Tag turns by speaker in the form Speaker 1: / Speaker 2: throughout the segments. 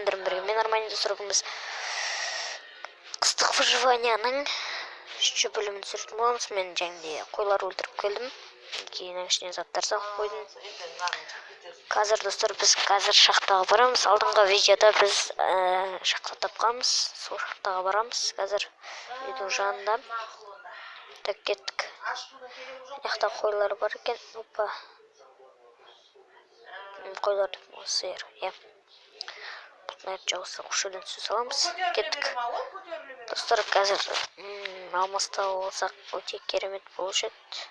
Speaker 1: Сендермен бірге мен, Армани. Достар, бүгін біз қыстық выживанияның үшінші бөлімін түсіретін боламыз. Мен және де қойлар өлтіріп келдім. Кейін ішіне заттар салып қойдым. Қазір, достар, біз қазір шахтаға барамыз. Алдыңғы видеода біз шахта тапқанбыз. Сол шахтаға барамыз. Қазір үйдің жанында. Так, кеттік. Мына жақта қойлар бар екен. Опа. Қойлар деп, сиыр, иә. Бұны жауса осы жерден түсе саламыз. Кеттік. Достар, қазір алмаз тауып алсақ, өте керемет болушы еді.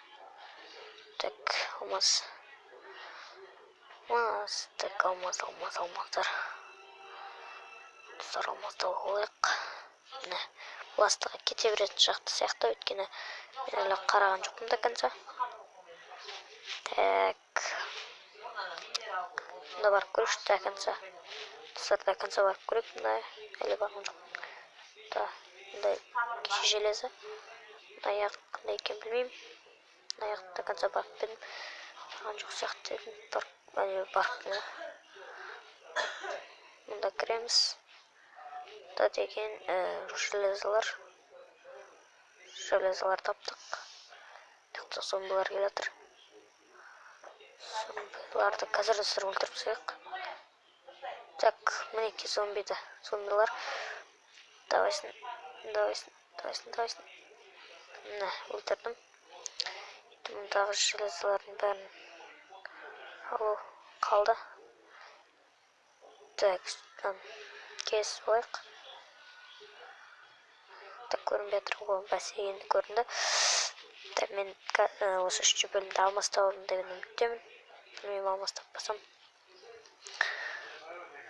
Speaker 1: Так, алмаз. Алмаз, так, алмаз, алмаз, алмаздар. Достар, алмаз тауып алайық. Міне, бұл астыға кете беретін жақты сияқты, өйткені мен әлі қараған жоқпын до конца. Так. Мында барып көрейікші до конца. Достар, до конца барып көрейік. Мында әлі барған жоқпын. Да, мындай кеше железо. Мына аяқ қандай екенін білмеймін. Мына аяқ до конца барып едім. Барған жоқ сияқты едім. Барып, әлі барыппын ғой. Мында кіреміз. Мында деген железолар. Железолар таптық. Тіпті зомбилар келе жатыр. Зомбиларды қазір, достар, өлтіріп тастайық. Так, мінекей зомбиді. Зомбилар. Давайсын, давайсын, давайсын, давайсын. Міне, өлтірдім. Енді мұндағы железолардың бәрін алу қалды. Так, кесіп алайық. Так, көрінбей жатыр ғой, бәсе енді көрінді. Так, мен осы үшінші бөлімде алмаз табамын деген үміттемін. Білмеймін, алмаз таппасам.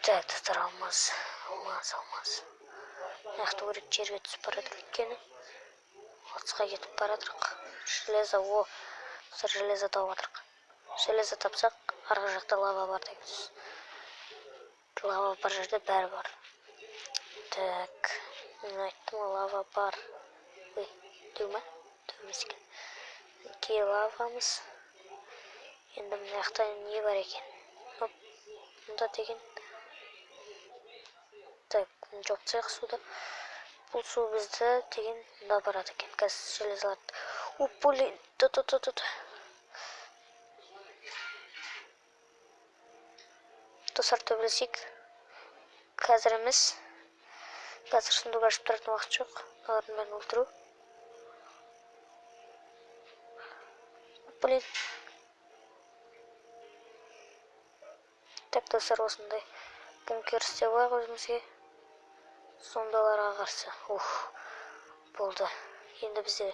Speaker 1: Так, достар, алмаз, алмаз, алмаз. Мына жақта көрейік, жерге түсіп бара жатыр, өйткені алысқа кетіп бара жатырық. Железо, о, достар, железо тауып жатырық. Железо тапсақ, арғы жақта лава бар деген сөз. Лава бар жерде бәрі бар. Так, мен айттым ғой, лава бар. Ой, деу ма? Деу емес екен. Мінекей лавамыз. Енді мына жақта не бар екен? Оп, мында деген. Так, жауып тастайық суды. Бұл су бізді деген мында барады екен. Қазір железоларды. Оп, блин, ту-ту-ту-ту-ту. Достар, төбелесейік. Қазір емес. Қазір сундук ашып тұратын уақыт жоқ. Мыналардың бәрін өлтіру. Блин. Так, достар, осындай бункер істеп алайық өзімізге. Зомбиларға қарсы. Ух, болды. Енді бізде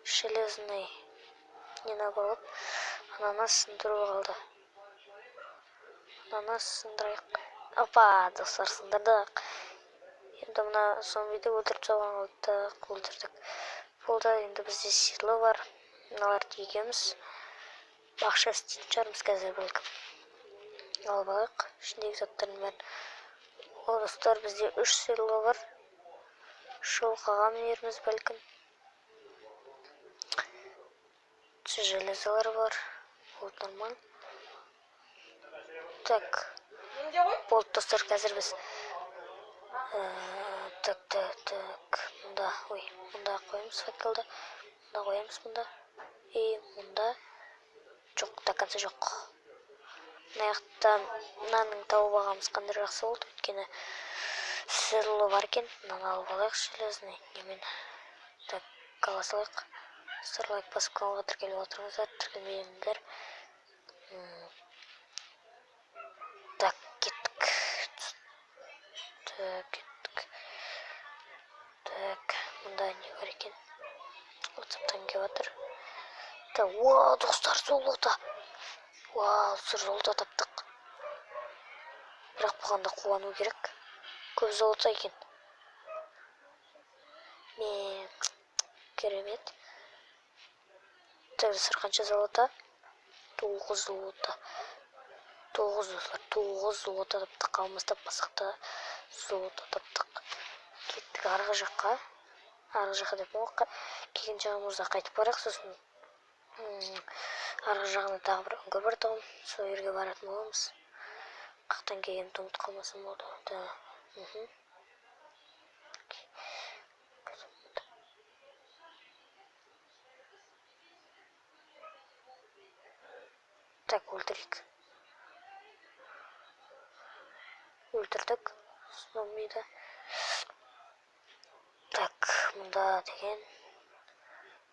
Speaker 1: железный нені алып, ананы сындыру қалды. Ананы сындырайық. Опа, достар, сындырдық. Енді мына зомбиді өлтіріп тастаған қалды. Өлтірдік. Болды, енді бізде седло бар. Мыналарды егеміз. Бақша істейтін шығармыз қазір бәлкім. Алып алайық ішіндегі заттардың бәрін. О, достар, бізде 3 седло бар. Шолқаға мінерміз бәлкім. Железолар бар. Болды, нормально. Так. Болды, достар, қазір біз так, так, так. Мында, ой, мында қоямыз факелді. Мында қоямыз, мында. И мында. Жоқ, до конца жоқ. Мына жақта мынаның тауып алғанымыз қандай жақсы болды, өйткені седло бар екен. Мынаны алып алайық, железный немен. Так, ала салайық. Достар, лайк басып каналға тіркеліп отырыңыздар, тіркелмегендер. Так, кеттік. Так, кеттік. Так, мында не бар екен? WhatsApp'тан келіп жатыр. Так, уа, достар, золото. Уа, достар, золото таптық. Бірақ бұған да қуану керек. Көп золото екен. Мен керемет. Так, достар, қанша золото? 9 золото. 9, достар, 9 золото таптық. Алмаз таппасақ та золото таптық. Кеттік арғы жаққа. Арғы жаққа деп келген жағымызға қайтып барайық, сосын арғы жағында тағы бір үңгір бар тұғын, сол жерге баратын боламыз. Қаяқтан келгенімді ұмытып қалмасам болды. Да. Так, өлтірейік. Өлтірдік. Зомбиді. Так, мұнда деген.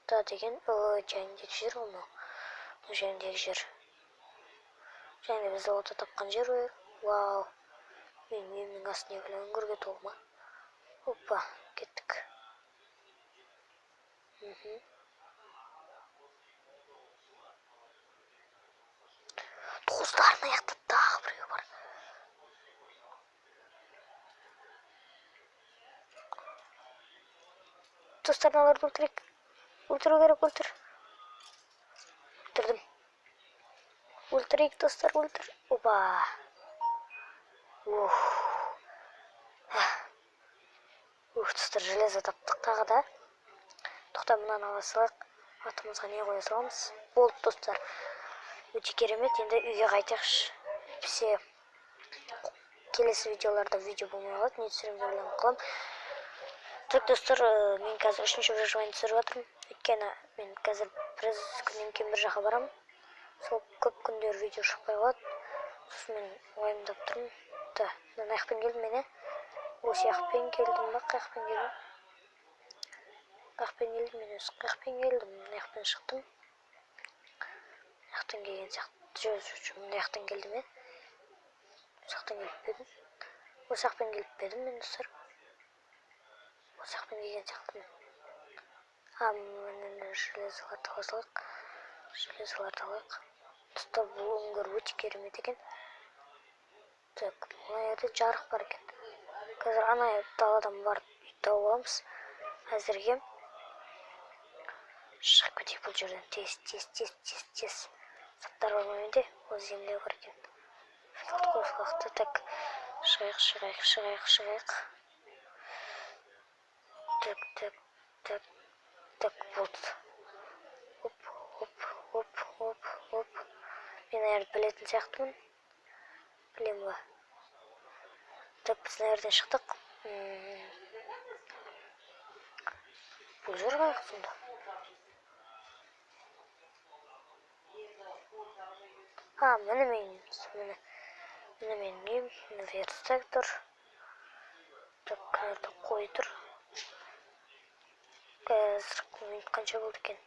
Speaker 1: Мұнда деген, ой, жәңдегі жер ғой мынау. Бұл жәңдегі жер. Және біз золото тапқан жер ғой. Вау. Менің үйімнің астына келген үңгірге толы ма? Опа, кеттік. Достар, мына жақта тағы біреу бар. Достар, мыналарды өлтірейік. Өлтіру керек, өлтір. Өлтірдім. Өлтірейік, достар, өлтір. Опа. Ух. Ух, достар, железо таптық тағы да. Тоқта, мынаны ала салайық. Атымызға не қоя саламыз? Болды, достар. Өте керемет. Енді үйге қайтайықшы. Все. Келесі видеоларда видео болмай қалады. Не түсіремін деп ойланып қаламын. Так, достар, мен қазір үшінші выживание түсіріп жатырмын. Өйткені мен қазір біраз күннен кейін бір жаққа барамын. Сол көп күндер видео шықпай қалады. Сосын мен уайымдап тұрмын. Да, мына аяқпен келдім мен, ә? Осы аяқпен келдім ба? Қаяқпен келдім? Қаяқпен келдім мен өзі? Қаяқпен келдім? Мына аяқпен шықтым. Аяқтан келген сияқты. Жоқ, жоқ, жоқ, мына аяқтан келдім, ә? Осы жақтан келіп пе едім? Осы жақпен келіп пе едім мен, достар? Осы жақпен келген сияқтымын. А, міне, железоларды ала салайық. Железоларды алайық. Достар, бұл үңгір өте керемет екен. Так, мына жерде жарық бар екен. Қазір ана даладан барып үй тауып аламыз. Әзірге шығып кетейік бұл жерден. Тез, тез, тез, тез, тез. Заттар бар ма менде? О, земля бар екен. Қосылықты. Так, шығайық, шығайық, шығайық, шығайық. Так, так, так, так, болды. Оп, оп, оп, оп, оп. Мен ана жерді білетін сияқтымын. Білем ба? Так, біз мына жерден шықтық. Бұл жер қаяқ сонда? А, міне мен, міне. Міне менің үйім, міне верстак тұр. Так, мына жерде қой тұр. Қазір минут қанша болды екен?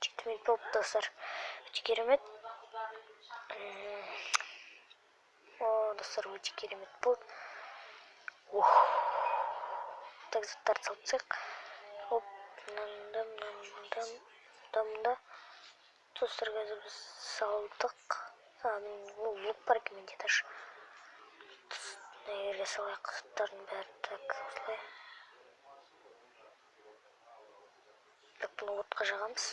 Speaker 1: 7 минут болды, достар. Өте керемет. О, достар, өте керемет болды. Ох. Так, заттарды салып тастайық. Оп, мынаны, мынаны, мында, мында. Достар, қазір біз салдық. А, мен, о, лук бар екен менде даже. Мына жерге салайық заттардың бәрін. Так, осылай. Так, бұны отқа жағамыз.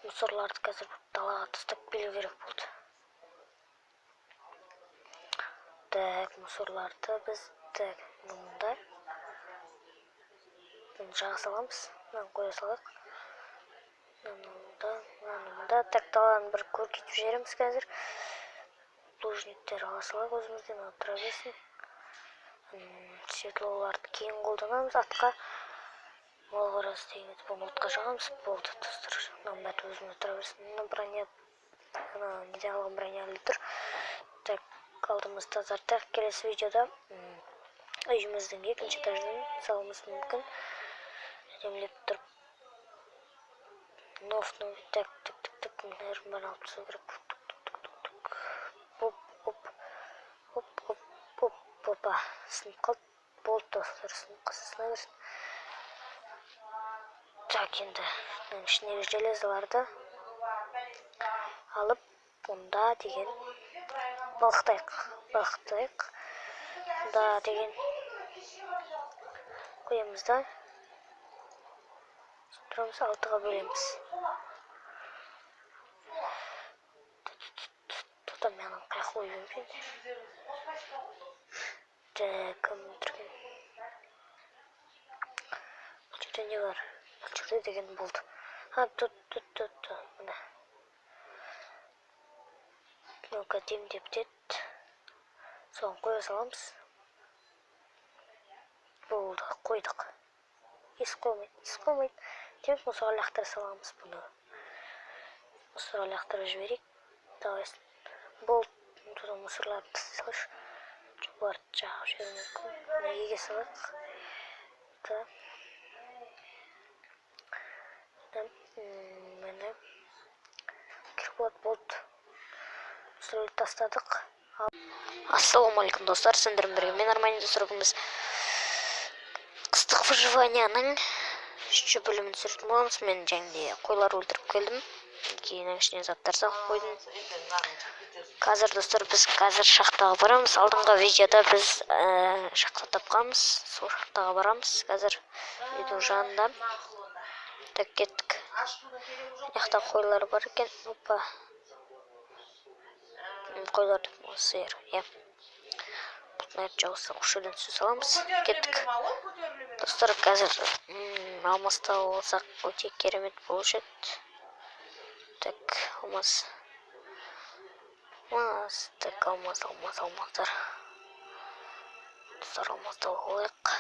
Speaker 1: Мусорларды қазір далаға тастап келу керек болды. Так, мусорларды біз, так, мында. Бұны жаға саламыз. Мынаны қоя салайық. Мынаны мында, мынаны мында. Так, даланы бір көркейтіп жібереміз қазір. Булыжниктер ала салайық өзімізден, ол тұра берсін. Светлоларды кейін қолданамыз атқа. Мал қарасы деген бұны отқа жағамыз. Болды, достар. Мынаның бәрі өзімізде тұра берсін. Мына броня, ана неден алған броня әлі тұр. Так, алдымызды тазартайық. Келесі видеода, үйіміздің екінші этажын салуымыз мүмкін. Әдемілеп тұрып. Нов, нов, так, так, так, так, мына жердің бәрін алып тастау керек. Тук, тук, тук, тук, тук. Оп, оп, оп, оп, оп, опа. Сынып қалды. Болды, достар, сынып қалса сына берсін. Так, енді мынаның ішіндегі железоларды алып, бұнда деген балқытайық, балқытайық. Бұнда деген қоямыз да. Тұрамыз, алтыға бөлеміз. Тоқта, мен ананы қаяққа қойып едім? Так, кім өлтірген? Бұл жерде не бар? Бұл жерде деген болды. А, тут, тут, тут, тут, міне. Ну-ка, демдеп деді. Соған қоя саламыз. Болды, қойдық. Есік қоймайды, есік қоймайды. Демек, мусорға лақтыра саламыз бұны. Мусорға лақтырып жіберейік. Давай. Болды, содан мусорларды тастай салайықшы. Бұларды жағып жіберуі мүмкін. Мына еге салайық. Да. Міне. Керек болады, болды. Мусорларды тастадық. Ассалаумағалейкум, достар, сендермен бірге мен, Армани. Достар, бүгін біз қыстық выживанияның үшінші бөлімін түсіретін боламыз. Мен және де қойлар өлтіріп келдім. Кейін ішіне заттар салып қойдым. Қазір, достар, біз қазір шахтаға барамыз. Алдыңғы видеода біз шахта тапқанбыз. Сол шахтаға барамыз. Қазір үйдің жанында. Так, кеттік. Мына жақта қойлар бар екен. Опа. Қойлар деп, сиыр, иә. Бұны жауса, осы жерден түсе саламыз. Кеттік. Достар, қазір алмаз тауып алсақ, өте керемет болушы еді. Так, алмаз. Алмаз, так, алмаз, алмаз, алмаздар. Достар, алмаз тауып алайық.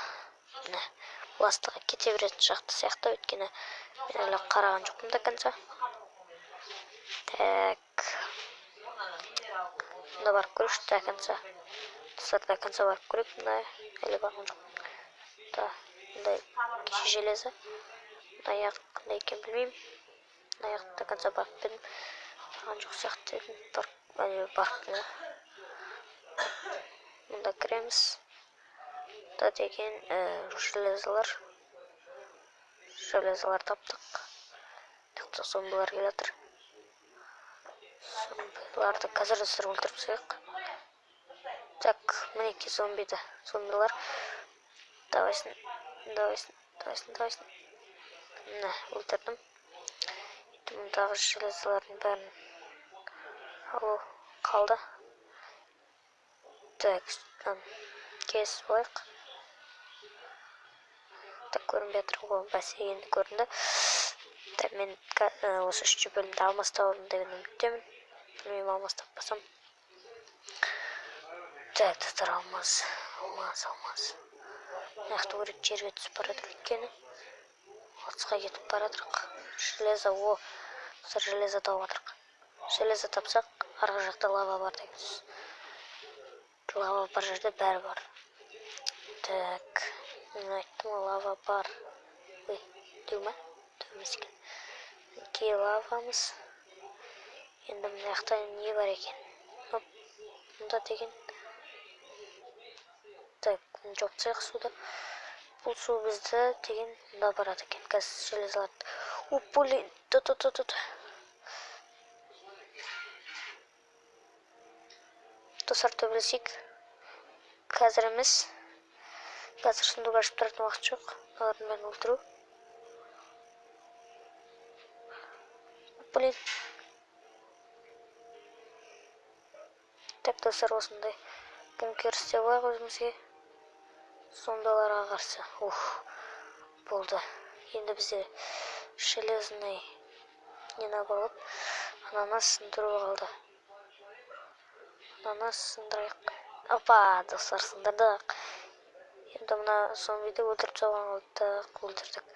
Speaker 1: Міне, бұл астыға кете беретін шахта сияқты, өйткені мен әлі қараған жоқпын до конца. Так. Мында барып көрейікші до конца. Достар, до конца барып көрейік. Мында әлі барған жоқпын. Да, мындай кеше железо. Мына аяқ қандай екенін білмеймін. Мына аяқ до конца барып едім. Барған жоқ сияқты едім. Барып, әлі барыппын ғой. Мұнда кіреміз. Мында деген железолар. Железолар таптық. Тіпті зомбилар келе жатыр. Зомбиларды қазір, достар, өлтіріп тастайық. Так, мінекей зомбиді. Зомбилар. Давайсын, давайсын, давайсын, давайсын. Міне, өлтірдім. Енді мұндағы железолардың бәрін алу қалды. Так, кесіп алайық. Так, көрінбей жатыр ғой, бәсе, енді көрінді. Так, мен осы үшінші бөлімде алмаз табамын деген үміттемін. Білмеймін, алмаз таппасам. Так, достар, алмаз, алмаз, алмаз. Мына жақта өрік жерге түсіп бара жатыр, өйткені алысқа кетіп бара жатырық. Железо, о, достар, железо тауып жатырық. Железо тапсақ, арғы жақта лава бар деген сөз. Лава бар жерде бәрі бар. Так, мен айттым ғой, лава бар. Ой, деу ма? Деу емес екен. Мінекей лавамыз. Енді мына жақта не бар екен? Оп, мұнда деген. Так, жауып тастайық суды. Бұл су бізді деген мұнда барады екен. Қазір железоларды. Оп, блин, ту-ту-ту-ту-ту. Достар, төбелесейік. Қазір емес. Қазір сундук ашып тұратын уақыт жоқ. Олардың бәрін өлтіру. Блин. Так, достар, осындай бункер істеп алайық өзімізге. Зомбиларға қарсы. Ух, болды. Енді бізде железный нені алып, ананы сындыру қалды. Ананы сындырайық. Опа, достар, сындырдық. Енді мына зомбиді өлтіріп тастаған қалды. Өлтірдік.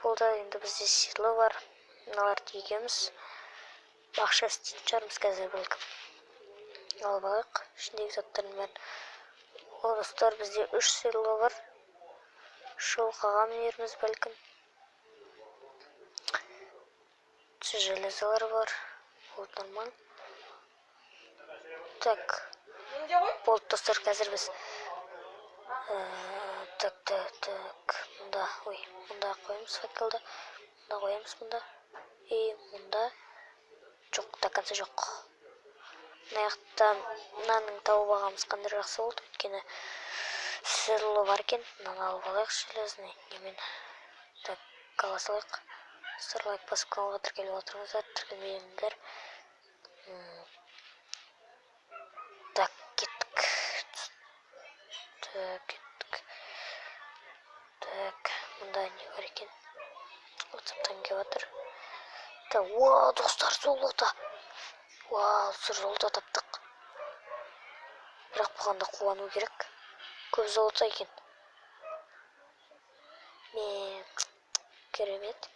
Speaker 1: Болды, енді бізде седло бар. Мыналарды егеміз. Бақша істейтін шығармыз қазір бәлкім. Алып алайық ішіндегі заттардың бәрін. О, достар, бізде 3 седло бар. Шолқаға мінерміз бәлкім. Железолар бар. Болды, нормально. Так. Болды, достар, қазір біз так, так, так. Мұнда, ой, мұнда қоямыз факелді. Мұнда қоямыз, мұнда. И мұнда. Жоқ, до конца жоқ. Мына жақта мынаның тауып алғанымыз қандай жақсы болды, өйткені седло бар екен. Мынаны алып алайық, железный немен. Так, ала салайық. Достар, лайк басып каналға тіркеліп отырыңыздар, тіркелмегендер. Так, кеттік. Так, кеттік. Так, мұнда не бар екен? WhatsApp'тан келіп жатыр. Так, уа, достар, золото. Уа, достар, золото таптық. Бірақ Бұған да қуану керек. Көп золото екен. Мен керемет.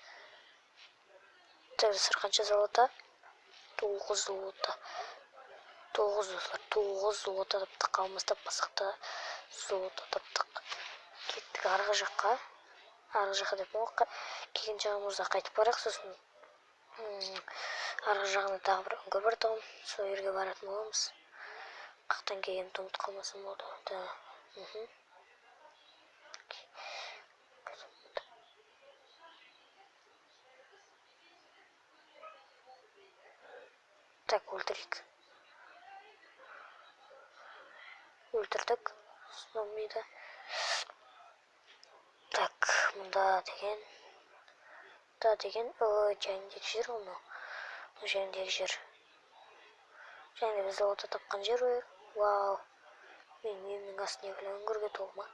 Speaker 1: Так, достар, қанша золото? 9 золото. 9 достар, 9 золото таптық. Алмас таппасақ та золото таптық. Кеттік арғы жаққа. Арғы жаққа деп келген жағымызға қайтып барайық, сосын арғы жағында тағы бір үңгір бар тұғын, сол жерге баратын боламыз. Қақтан келгенімді ұмытып қалмасам болды. Да. Так, өлтірейік. Өлтірдік зомбиді. Так, мұнда деген, да деген, ой, жәңдегі жер ғой мынау. Бұл жәңдегі жер. Және біз золото тапқан жер ғой. Вау. Менің үйімнің астына келген үңгірге толы ма?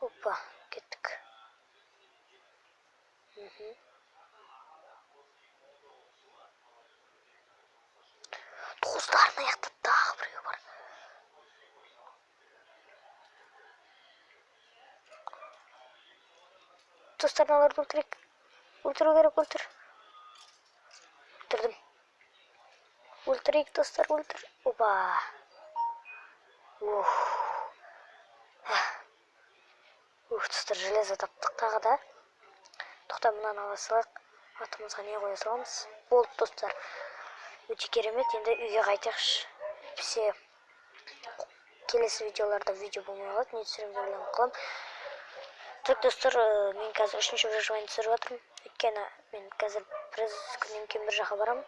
Speaker 1: Опа, кеттік. Достар, мына жақта тағы біреу бар. Достар, мыналарды өлтірейік. Өлтіру керек, өлтір. Өлтірдім. Өлтірейік, достар, өлтір. Опа. Ух. Ух, достар, железо таптық тағы да. Тоқта, мынаны ала салайық. Атымызға не қоя саламыз? Болды, достар. Өте керемет. Енді үйге қайтайықшы. Все. Келесі видеоларда видео болмай қалады. Не түсіремін деп ойланып қаламын. Так, достар, мен қазір үшінші выживание түсіріп жатырмын. Өйткені мен қазір біраз күннен кейін бір жаққа барамын.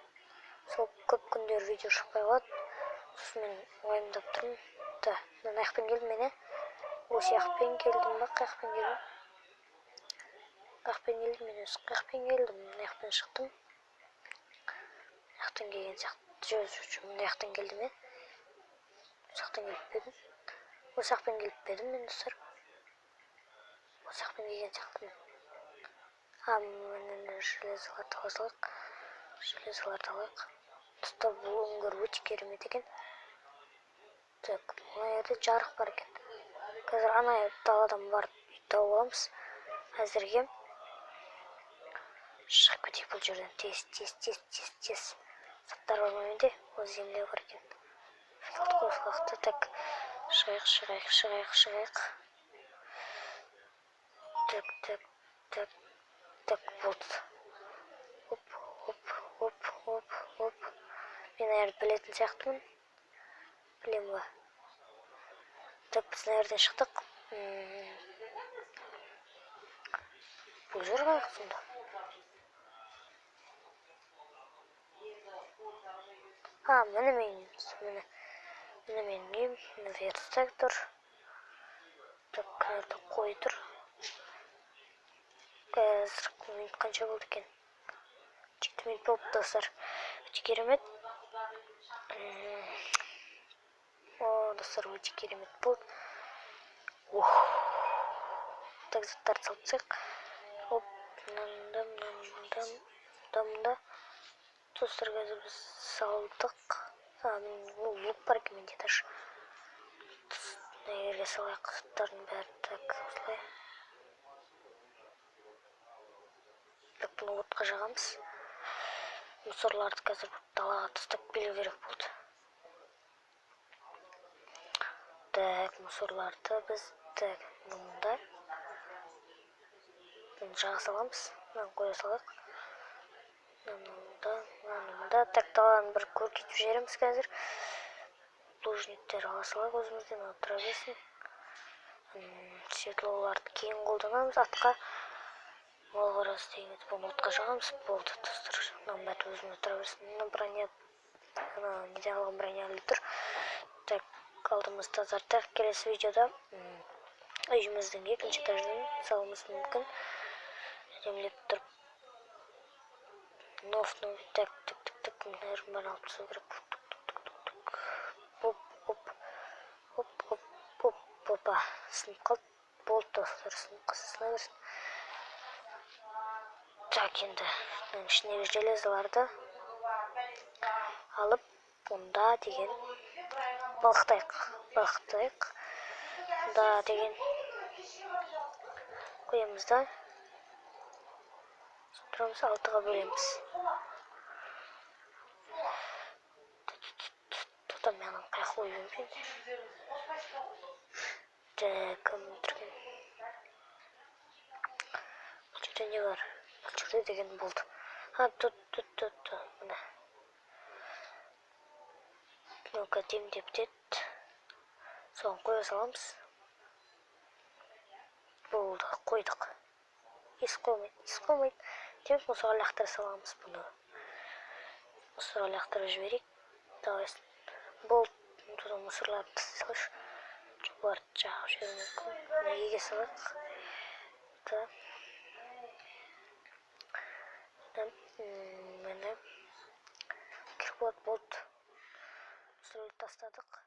Speaker 1: Сол көп күндер видео шықпай қалады. Сосын мен уайымдап тұрмын. Да, мына аяқпен келдім мен, ә? Осы аяқпен келдім ба? Қай аяқпен келдім? Қай аяқпен келдім мен өзі? Қай аяқпен келдім? Мына аяқпен шықтым. Мына жақтан келген сияқты. Жоқ, жоқ, жоқ, мына жақтан келдім, ә? Осы жақтан келіп пе едім? Осы жақпен келіп пе едім мен, достар? Осы жақпен келген сияқтымын. А, міне железоларды ала салайық. Железоларды алайық. Достар, бұл үңгір өте керемет екен. Так, мына жерде жарық бар екен. Қазір ана даладан барып үй тауып аламыз. Әзірге шығып кетейік бұл жерден. Тез, тез, тез, тез, тез. Заттар бар ма менде? О, земля бар екен. Қосылықты. Так, шығайық, шығайық, шығайық, шығайық. Так, так, так, так, болды. Оп, оп, оп, оп, оп. Мен ана жерді білетін сияқтымын. Білем ба? Так, біз мына жерден шықтық. Бұл жер қаяқ сонда? А, міне менің үйім, міне. Міне менің үйім, міне верстак тұр. Так, мына жерде қой тұр. Қазір минут қанша болды екен? 7 минут болды, достар. Өте керемет. О, достар, өте керемет болды. Ох. Так, заттарды салып тастайық. Оп, мынаны, мынаны, мында, мында. Достар, қазір біз салдық. А, ол лук бар екен менде даже. Мына жерге салайық заттардың бәрін. Так, осылай. Так, бұны отқа жағамыз. Мусорларды қазір далаға тастап келу керек болды. Так, мусорларды біз, так, мұнда. Бұны жаға саламыз. Мынаны қоя салайық. Мынаны мұнда, мынаны мұнда. Так, даланы бір көркейтіп жібереміз қазір. Булыжниктер ала салайық өзімізден, мынау тұра берсін. Седлоларды кейін қолданамыз атқа. Мал қорасы дегенде бұны отқа жағамыз. Болды, достар. Мынаның бәрі өзімізде тұра берсін. Мына броня, ана неден алған броня әлі тұр. Так, алдымызды тазартайық. Келесі видеода үйіміздің екінші этажын салуымыз мүмкін. Әдемілеп тұрып. Нов, нов, так, так, так, так, мына жердің бәрін алып тастау керек. Тук, тук, тук, тук, тук. Оп, оп, оп, оп, оп, опа. Сынып қалды. Болды, достар, сынып қалса сына берсін. Так, енді мынаның ішіндегі железоларды алып, бұнда деген Балықтайық. Балықтайық. Да деген қоямыз да. Тұрамыз, 6-ға бөлеміз. Тота, мен ананы қаяққа қойып едім? Так, кім өлтірген? Бұл жерде не бар? Бұл жерде деген болды. А, тут, тут, тут, тут, міне. Ну-ка, демде бітеді. Соны қоя саламыз. Болды, қойдық. Ес қоймайды, ес қоймайды. Демек, мусорға лақтыра саламыз бұны. Мусорға лақтырып жіберейік. Давай. Болды. Тут мусорларды тастай салайықшы. Жоқ, бұларды жағып жіберуі мүмкін. Мына еге салайық. Да. Міне. Керек болады, болды. Мусорларды тастадық.